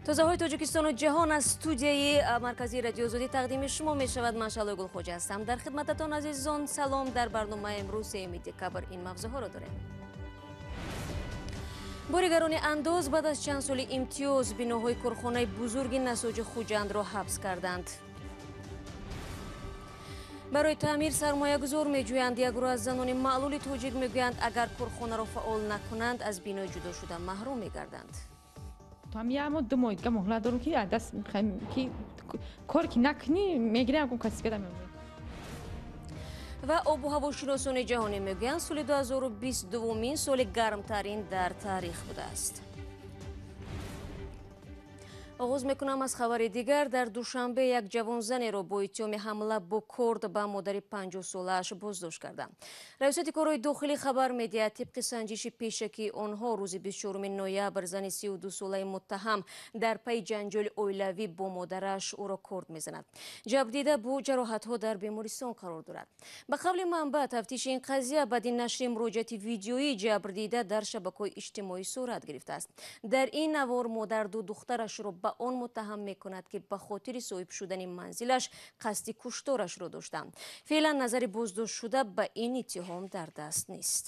Тозаҳои Тоҷикистону ҷаҳон аз студияи марказии Радиои Озодӣ тақдими шумо мешавад. Ман Шалои Гулхоҷа ҳастам. Дар хидмататон азизон салом. Дар барномаи имрӯз 3 декабр ин мавзӯъҳоро дорем. Боригарони андоз баъд аз чанд соли имтиёз биноҳои корхонаи бузурги насоҷи Хуҷандро ҳабс карданд. Барои таъмир сармоягузор меҷӯянд. Як гурӯҳ аз занони маълули тоҷик мегӯянд, агар корхонаро фаъол накунанд, аз бинои ҷудошуда маҳрум мегарданд. То ҳам як моҳ, 2 моҳ дига муҳлат дорам, ки аз даст ки кор ки накунӣ, мегирам, ягон каси дига мемонад. Ва обу ҳавошиносони ҷаҳонӣ мегӯянд, соли 2022 соли гармтарин дар таърих будааст. Оғоз мекунам аз хабари дигар. Дар Душанбе як ҷавонзанеро бо иттиҳоми ҳамла бо корд ба модари 50-солааш боздошт карданд. Раёсати корҳои дохилӣ хабар медиҳад, тибқи санҷиши пешакии онҳо рӯзи 24 ноябр зани 32-солаи муттаҳам дар пайи ҷанҷоли оилавӣ бо модараш ӯро корд мезанад. Ҷабрдида бо ҷароҳатҳо дар бемористон қарор дорад. Ба қавли манбаъ, тафтиши ин қазия баъди нашри муроҷиати видеоии ҷабрдида дар шабакаҳои иҷтимоӣ сурат гирифтааст. Дар ин навор модар ду духтарашро ба он муттаҳам мекунад, ки ба хотири соҳиб шудани манзилаш қасди кушторашро доштанд. Феълан назари боздоштшуда ба ин иттиҳом дар даст нест.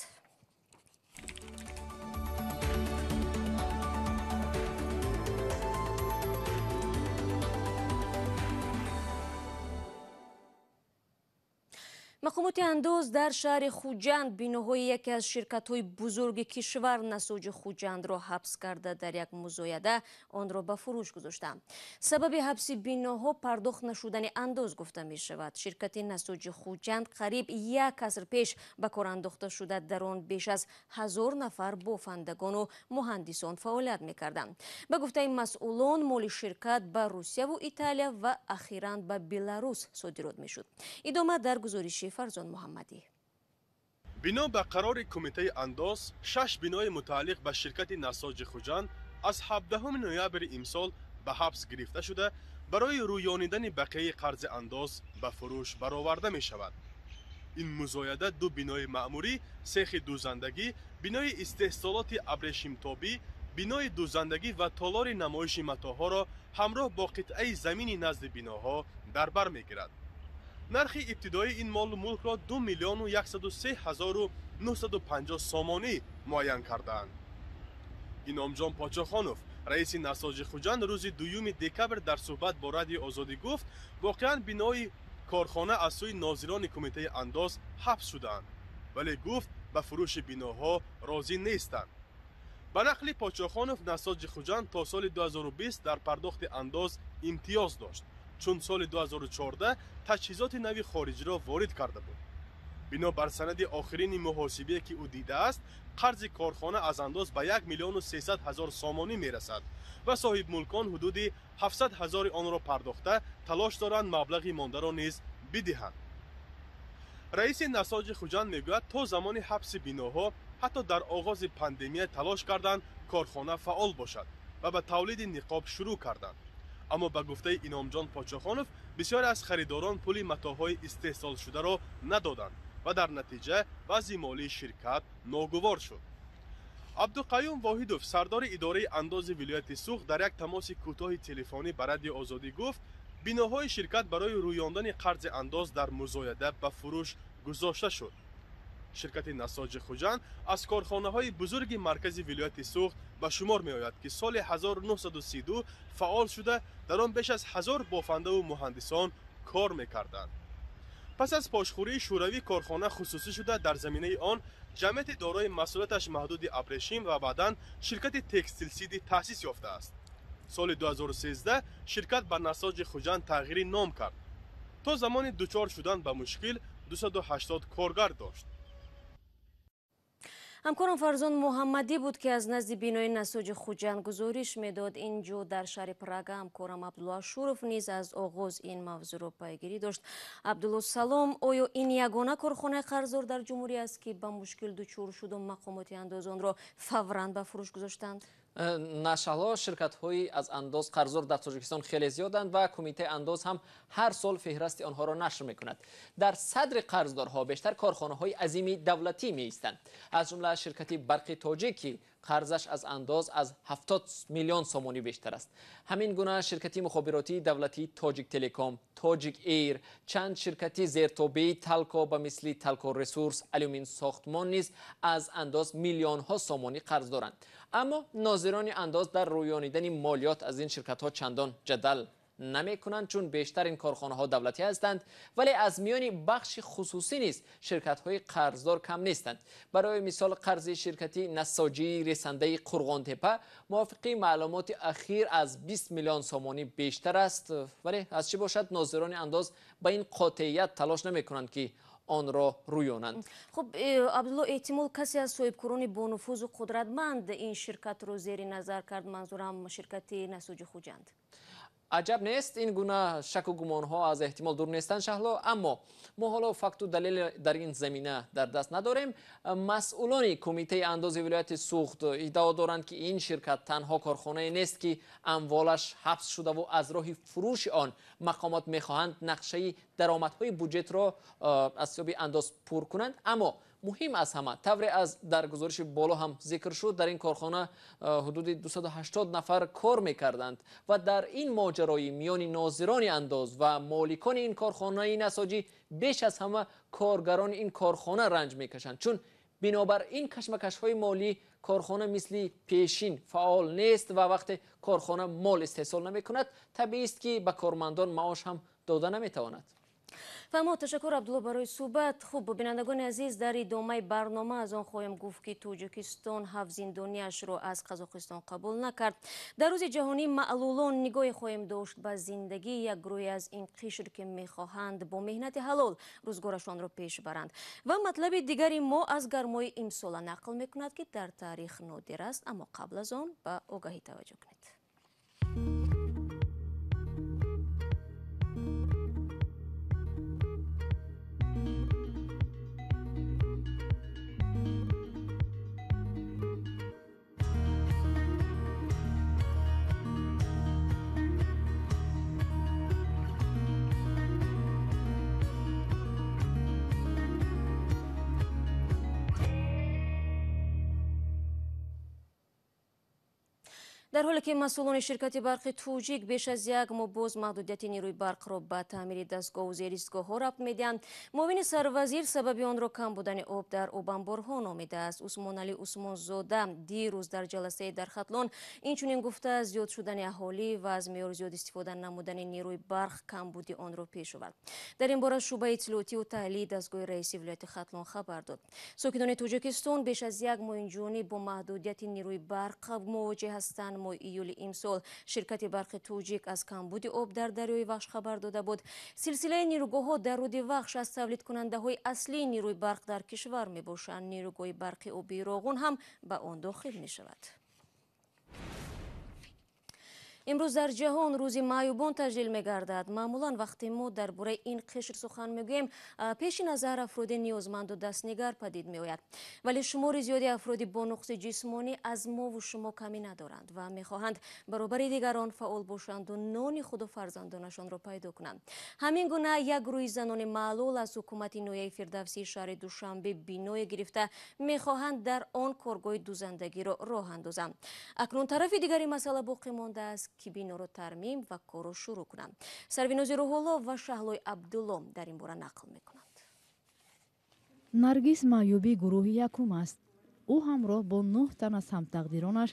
Мақомоти андоз дар шаҳри Хуҷанд биноҳои яке аз ширкатҳои бузурги кишвар насоҷи Хуҷандро ҳабс карда, дар як музояда онро ба фурӯш гузоштанд. Сабаби ҳабси биноҳо пардохт нашудани андоз гуфта мешавад. Ширкати насоҷи Хуҷанд қариб як аср пеш ба кор андохта шуда, дар он беш аз 1000 нафар бофандагону муҳандисон фаъолият мекарданд. Ба гуфтаи масъулон, моли ширкат ба Русияву Италия ва ахиран ба Беларус содирот мешуд. Идома дар гузориши Фарзон Муҳаммадӣ. Бино ба қарори кумитаи андоз, 6 бинои мутааллиқ ба ширкати насоҷи Хуҷанд аз 17 ноябри имсол ба ҳабс гирифта шуда, барои рӯёнидани бақияи қарзи андоз ба фурӯш бароварда мешавад. Ин музояда ду бинои маъмурӣ, сехи дӯзандагӣ, бинои истеҳсолоти абрешимтобӣ, бинои дӯзандагӣ ва толори намоиши матоъҳоро ҳамроҳ бо қитъаи замини назди биноҳо дар бар мегирад. Нархи ибтидоии ин молу мулкро 2 103 950 сомонӣ муайян кардаанд. Иномҷон Подшохонов, раиси насоҷи Хуҷанд, рӯзи 2 декабр дар суҳбат бо Радиои Озодӣ гуфт, воқеан бинои корхона аз сӯи нозирони кумитаи андоз ҳабс шудаанд, вале гуфт ба фурӯши биноҳо розӣ нестанд. Ба нақли Подшохонов, насоҷи Хуҷанд то соли 2020 дар пардохти андоз имтиёз дошт, чун соли 2014 таҷҳизоти нави хориҷиро ворид карда буд. Бино бар санади охирини муҳосибие, ки ӯ дидааст, қарзи корхона аз андоз ба 1 300 000 сомонӣ мерасад ва соҳибмулкон ҳудуди 700 ҳазори онро пардохта талош доранд маблағи мондаро низ бидиҳанд. Раиси насоҷи Хуҷанд мегӯяд, то замони ҳабси биноҳо ҳатто дар оғози пандемия талош карданд корхона фаъол бошад ва ба тавлиди ниқоб шурӯъ карданд. Аммо ба гуфтаи Иномҷон Подшохонов, бисёре аз харидорон пули матоъҳои истеҳсолшударо надоданд ва дар натиҷа вазъи молии ширкат ногувор шуд. Абдуқаюм Воҳидов, сардори идораи андози вилояти Суғд, дар як тамоси кӯтоҳи телефонӣ ба Радиои Озодӣ гуфт, биноҳои ширкат барои рӯёндани қарзи андоз дар музояда ба фурӯш гузошта шуд. Ширкати насоҷи Хуҷанд аз корхонаҳои бузурги маркази вилояти Суғд ба шумор меояд, ки соли 1932 фаъол шуда, дар он беш аз 1000 бофандаву муҳандисон кор мекарданд. Пас аз пошхӯрии шӯравӣ корхона хусусӣ шуда, дар заминаи он ҷамъияти дорои масъулияташ маҳдуди абрешим ва баъдан ширкати Текстилсити таъсис ёфтааст. Соли 2013 ширкат ба насоҷи Хуҷанд тағйири ном кард. То замони дучор шудан ба мушкил 280 коргар дошт. Ҳамкорам Фарзон Муҳаммадӣ буд, ки аз назди бинои насоҷи Хуҷанд гузориш медод. Инҷо дар шаҳри Прага ҳамкорам Абдулло Ашуров низ аз оғоз ин мавзӯъро пайгирӣ дошт. Абдулло, салом. Оё ин ягона корхонаи қарздор дар ҷумҳурӣ аст, ки ба мушкил дучор шуду мақомоти андоз онро фавран ба фурӯш гузоштанд? Нашало, ширкатҳои аз андоз қарздор дар Тоҷикистон хеле зиёданд ва кумитаи андоз ҳам ҳар сол феҳрасти онҳоро нашр мекунад. Дар садри қарздорҳо бештар корхонаҳои азими давлатӣ меистанд, аз ҷумла ширкати барқи тоҷик, ки қарзаш аз андоз аз 70 миллион сомонӣ бештар аст. Ҳамин гуна ширкати мухобиротии давлатии Тоҷик Телеком, Тоҷик Эйр, чанд ширкати зертобеи Талко ба мисли Талко Ресурс, Алюмин Сохтмон низ аз андоз миллионҳо сомонӣ қарз доранд. Аммо нозирони андоз дар рӯёнидани молиёт аз ин ширкатҳо чандон ҷадал намекунанд, чун бештар ин корхонаҳо давлатӣ ҳастанд, вале аз миёни бахши хусусӣ низ ширкатҳои қарздор кам нестанд. Барои мисол, қарзи ширкати насоҷии ресандаи Қурғонтепа мувофиқи маълумоти ахир аз 20 миллион сомонӣ бештар аст. Вале аз чӣ бошад, нозирони андоз ба ин қотеият талош намекунанд, ки онро рӯёнанд. Хуб, Абдулло, эҳтимол касе аз соҳибкорони бонуфузу қудратманд ин ширкатро зери назар кард, манзурам ширкати Насоҷи Хуҷанд. Аҷаб нест, ин гуна шаку гумонҳо аз эҳтимол дур нестанд, Шаҳло, аммо мо ҳоло факту далел дар ин замина дар даст надорем. Масъулони кумитаи андози вилояти Суғд иддао доранд, ки ин ширкат танҳо корхонае нест, ки амволаш ҳабс шудаву аз роҳи фурӯши он мақомот мехоҳанд нақшаи даромадҳои буҷетро аз ҳисоби андоз пур кунанд. Аммо муҳим аз ҳама, тавре аз дар гузориши боло ҳам зикр шуд, дар ин корхона ҳудуди 280 нафар кор мекарданд ва дар ин моҷарои миёни нозирони андоз ва моликони ин корхонаи насоҷӣ беш аз ҳама коргарони ин корхона ранҷ мекашанд, чун бинобар ин кашмакашҳои молӣ корхона мисли пешин фаъол нест ва вақте корхона мол истеҳсол намекунад, табиист, ки ба кормандон маош ҳам дода наметавонад. Фаҳмо, ташаккур, Абдулло, барои суҳбат. Хуб, бинандагони азиз, дар идомаи барнома аз он хоҳем гуфт, ки Тоҷикистон ҳафт зиндониашро аз Қазоқистон қабул накард. Дар рӯзи ҷаҳонии маълулон нигоҳе хоҳем дошт ба зиндагии як гурӯҳе аз ин қишр, ки мехоҳанд бо меҳнати ҳалол рӯзгорашонро пеш баранд. Ва матлаби дигари мо аз гармои имсола нақл мекунад, ки дар таърих нодир аст, аммо қабл аз он ба огаҳӣ таваҷҷӯҳ кунед. Дар ҳоле ки масъулони ширкати барқи Тоҷик беш аз як моҳ боз маҳдудияти нерӯи барқро ба таъмири дастгоҳу зеристгоҳҳо рабт медиҳанд, муовини сарвазир сабаби онро кам будани об дар обанборҳо номидааст. Усмоналӣ Усмонзода дирӯз дар ҷаласаи дар Хатлон инчунин гуфта, зиёд шудани аҳолӣ ва аз меъёр зиёд истифода намудани нерӯи барқ камбуди онро пеш овард. Дар ин бора шӯъбаи иттилоотиву таҳлили дастгоҳи раиси вилояти Хатлон хабар дод. Сокинони Тоҷикистон беш аз як моҳ инҷониб бо маҳдудияти нерӯи барқ мувоҷеҳ ҳастанд. Моҳи июли имсол ширкати барқи Тоҷик аз камбуди об дар дарёи Вахш хабар дода буд. Силсилаи нерӯгоҳҳо дар руди Вахш аз тавлидкунандаҳои аслии нерӯи барқ дар кишвар мебошанд. Нерӯгоҳи барқи обии Роғун ҳам ба он дохил мешавад. Имрӯз дар ҷаҳон рӯзи маъюбон таҷлил мегардад. Маъмулан вақте мо дар бораи ин қишр сухан мегӯем, пеши назар афроди ниёзманду дастнигар падид меояд. Вале шумори зиёди афроди бо нуқси ҷисмонӣ аз мову шумо камӣ надоранд ва мехоҳанд баробари дигарон фаъол бошанду нони худу фарзандонашонро пайдо кунанд. Ҳамин гуна як гурӯҳи занони маълул аз ҳукумати ноҳияи Фирдавсии шаҳри Душанбе биное гирифта мехоҳанд дар он коргоҳи дузандагиро роҳ андозанд. Акнун тарафи дигари масъала боқӣ мондааст, ки биноро тармим ва корро шурӯъ кунанд. Сарвинози Рӯҳулло ва Шаҳлои Абдулло дар ин бора нақл мекунанд. Наргиз маъюби гурӯҳи якум аст. Ӯ ҳамроҳ бо 9 тан аз ҳамтақдиронаш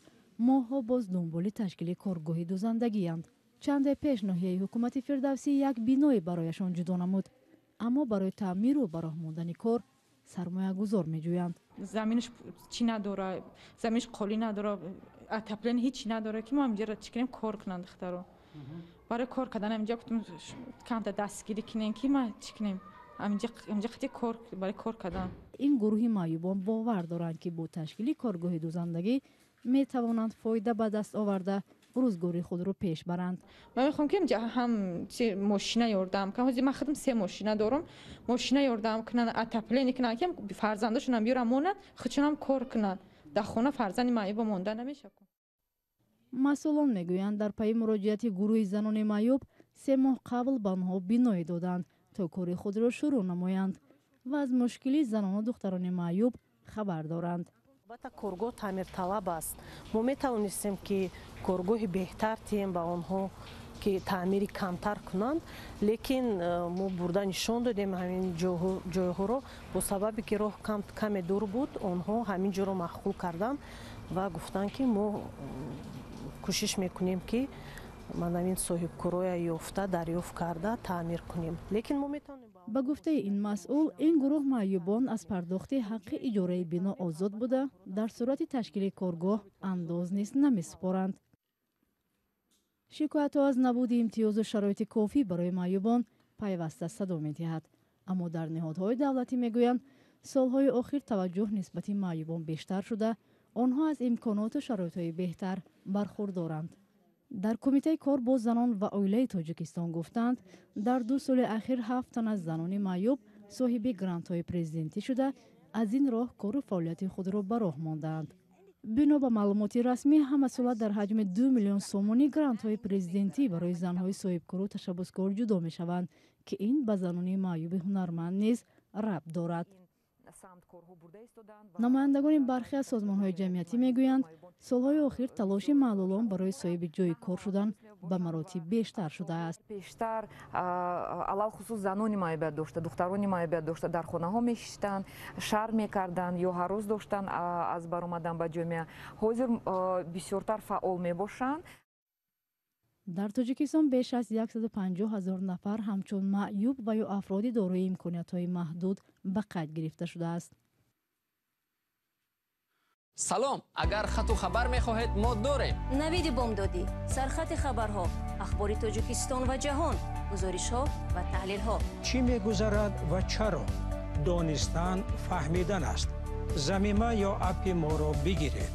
моҳҳо боз дунболи ташкили коргоҳи дузандагианд. Чанде пеш ноҳияи ҳукумати Фирдавсӣ як биное барояшон ҷудо намуд, аммо барои таъмиру ба роҳ мондани кор сармоягузор меҷӯянд. Заминаш чӣ надора, заминаш қолӣ надора, отопление ҳеҷ надора, ки мо ҳаминҷо чӣ кунем, кор кунанд духтаро. Барои кор кардан ҳаминҷо гуфтем камта дастгирӣ кунем, ки ма чӣ кунем, ҳаминҷо хати кор барои кор кардан. Ин гурӯҳи маъюбон бовар доранд, ки бо ташкили коргоҳи дузандагӣ метавонанд фоида ба даст оварда рӯзгори худро пеш баранд. Ман мехоҳам, ки ҳам мошина ёрдам кунам. Ҳозир ман худам 3 мошина дорам. Мошина ёрдам кунанд, отопление кунанд, ки фарзандошонам биёрам монанд, худшонам кор кунанд. Дар хона фарзанди маъюба монда намешавад. Масъулон мегӯянд, дар пайи муроҷиати гурӯҳи занони маъюб 3 моҳ қабл ба онҳо биное доданд, то кори худро шурӯъ намоянд ва аз мушкили занону духтарони маъюб хабар доранд. Албатта, коргоҳ таъмирталаб аст. Мо метавонистем, ки коргоҳи беҳтар тиҳем ба онҳо, ки таъмири камтар кунанд, лекин мо бурда нишон додем ҳамин ҷойҳоро. Бо сабабе ки роҳ каме дур буд, онҳо ҳамин ҷоро маъқул карданд ва гуфтанд, ки мо кӯшиш мекунем, ки ман ҳамин соҳибкороя ёфта, дарёфт карда, таъмир кунем, лекин мо метавонем. Ба гуфтаи ин масъул, ин гурӯҳ маъюбон аз пардохти ҳаққи иҷораи бино озод буда, дар сурати ташкили коргоҳ андоз низ намесупоранд. Шикоятҳо аз набуди имтиёзу шароити кофӣ барои маъюбон пайваста садо медиҳад, аммо дар ниҳодҳои давлатӣ мегӯянд, солҳои охир таваҷҷӯҳ нисбати маъюбон бештар шуда, онҳо аз имконоту шароитҳои беҳтар бархурдоранд. Дар Кумитаи кор бо занон ва оилаи Тоҷикистон гуфтанд, дар 2 соли ахир ҳафт тан аз занони маъюб соҳиби грантҳои президентӣ шуда, аз ин роҳ кору фаъолияти худро ба роҳ мондаанд. Бино ба маълумоти расмӣ, ҳамасола дар ҳаҷми 2 миллион сомонӣ грантҳои президентӣ барои занҳои соҳибкору ташаббускор ҷудо мешаванд, ки ин ба занони маъюби ҳунарманд низ рабт дорад. Намояндагони бархе аз созмонҳои ҷамъиятӣ мегӯянд, солҳои охир талоши маълулон барои соҳиби ҷойи кор шудан ба маротиб бештар шудааст. Пештар, алалхусус, занони маъюбият дошта, духтарони маъюбият дошта дар хонаҳо мешиштанд, шарм мекарданд ё ҳарос доштанд аз баромадан ба ҷомеа. Ҳозир бисёртар фаъол мебошанд. Дар Тоҷикистон беш аз 150 ҳазор нафар ҳамчун маъюб ва ё афроди дорои имкониятҳои маҳдуд ба қайд гирифта шудааст. Салом! Агар хату хабар мехоҳед, мо дорем. Навиди бомдодӣ, сархати хабарҳо, ахбори Тоҷикистон ва ҷаҳон, гузоришҳо ва таҳлилҳо. Чӣ мегузарад ва чаро? Донистан фаҳмидан аст. Замима ё аппи моро бигиред.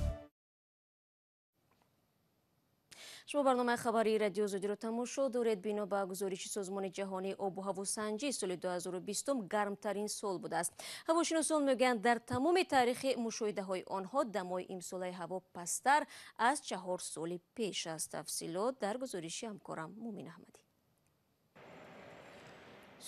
Шумо барномаи хабарии Радио Озодиро тамошо доред. Бино ба гузориши Созмони ҷаҳонии обу ҳавосанҷӣ, соли 2020 гармтарин сол будааст. Ҳавошиносон мегӯянд, дар тамоми таърихи мушоҳидаҳои онҳо дамои имсолаи ҳаво пасттар аз 4 соли пеш аст. Тафсилот дар гузориши ҳамкорам Мумин Аҳмадӣ.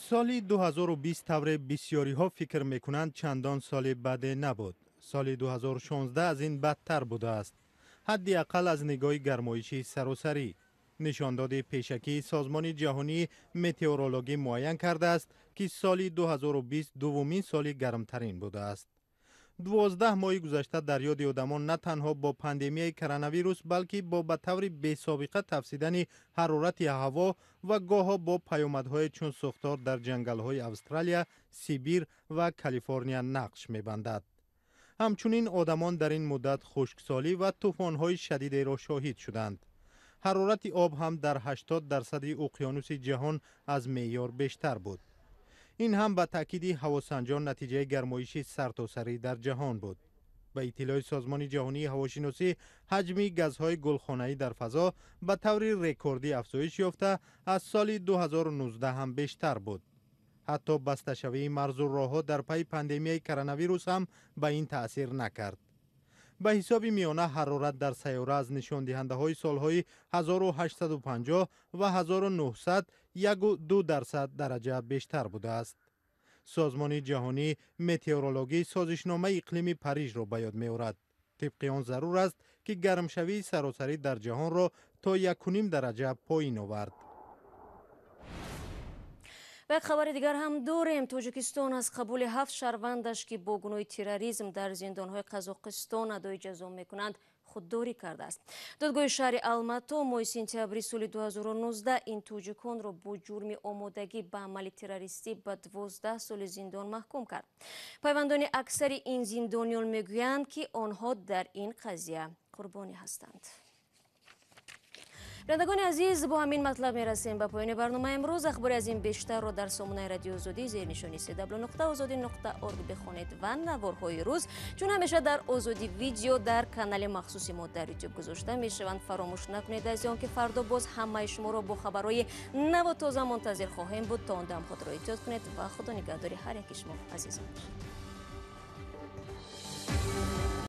Соли 2020, тавре бисёриҳо фикр мекунанд, чандон соли баде набуд. Соли 2016 аз ин бадтар будааст, ҳадди ақал аз нигоҳи гармоиши саросарӣ. Нишондоди пешакии Созмони ҷаҳонии метеорологӣ муайян кардааст, ки соли 2020 дуввумин соли гармтарин будааст. 12 моҳи гузашта дар ёди одамон на танҳо бо пандемияи коронавирус, балки бо ба таври бесобиқа тафсидани ҳарорати ҳаво ва гоҳо бо паёмадҳое чун сӯхтор дар ҷангалҳои Австралия, Сибир ва Калифорния нақш мебандад. Ҳамчунин одамон дар ин муддат хушксолӣ ва тӯфонҳои шадидеро шоҳид шуданд. Ҳарорати об ҳам дар 80 дарсади уқёнуси ҷаҳон аз меъёр бештар буд. Ин ҳам, ба таъкиди ҳавосанҷон, натиҷаи гармоиши сартосарӣ дар ҷаҳон буд. Ба иттилои Созмони ҷаҳонии ҳавошиносӣ, ҳаҷми газҳои гулхонаӣ дар фазо ба таври рекордӣ афзоиш ёфта, аз соли 2019 ҳам бештар буд. Ҳатто басташавии марзу роҳҳо дар пайи пандемияи коронавирус ҳам ба ин таъсир накард. Ба ҳисоби миёна, ҳарорат дар сайёра аз нишондиҳандаҳои солҳои 1850 ва 1900 1,2% дараҷа бештар будааст. Созмони ҷаҳонии метеорологӣ созишномаи иқлими Парижро ба ёд меорад. Тибқи он, зарур аст, ки гармшавии саросарӣ дар ҷаҳонро то 1,5 дараҷа поин овард. Ва як хабари дигар ҳам дорем. Тоҷикистон аз қабули ҳафт шаҳрвандаш, ки бо гуноҳи терроризм дар зиндонҳои Қазоқистон адои ҷазо мекунанд, худдорӣ кардааст. Додгоҳи шаҳри Алмато моҳи сентябри соли 2019 ин тоҷиконро бо ҷурми омодагӣ ба амали террористӣ ба 12 соли зиндон маҳкум кард. Пайвандони аксари ин зиндониён мегӯянд, ки онҳо дар ин қазия қурбонӣ ҳастанд. Бинандагони азиз, бо ҳамин матлаб мерасем ба поёни барномаи имрӯз. Ахбори аз ин бештарро дар сомонаи Радио Озодӣ зери нишони cw.ozodi.org бихонед ва наворҳои рӯз, чун ҳамеша, дар Озодӣ Видео, дар канали махсуси мо дар Ютуб гузошта мешаванд. Фаромӯш накунед, азизон, ки фардо боз ҳамаи шуморо бо хабарҳои наву тоза мунтазир хоҳем буд. То он дам худро эҳтиёт кунед ва Худо нигаҳдори ҳар яки шумо, азизон.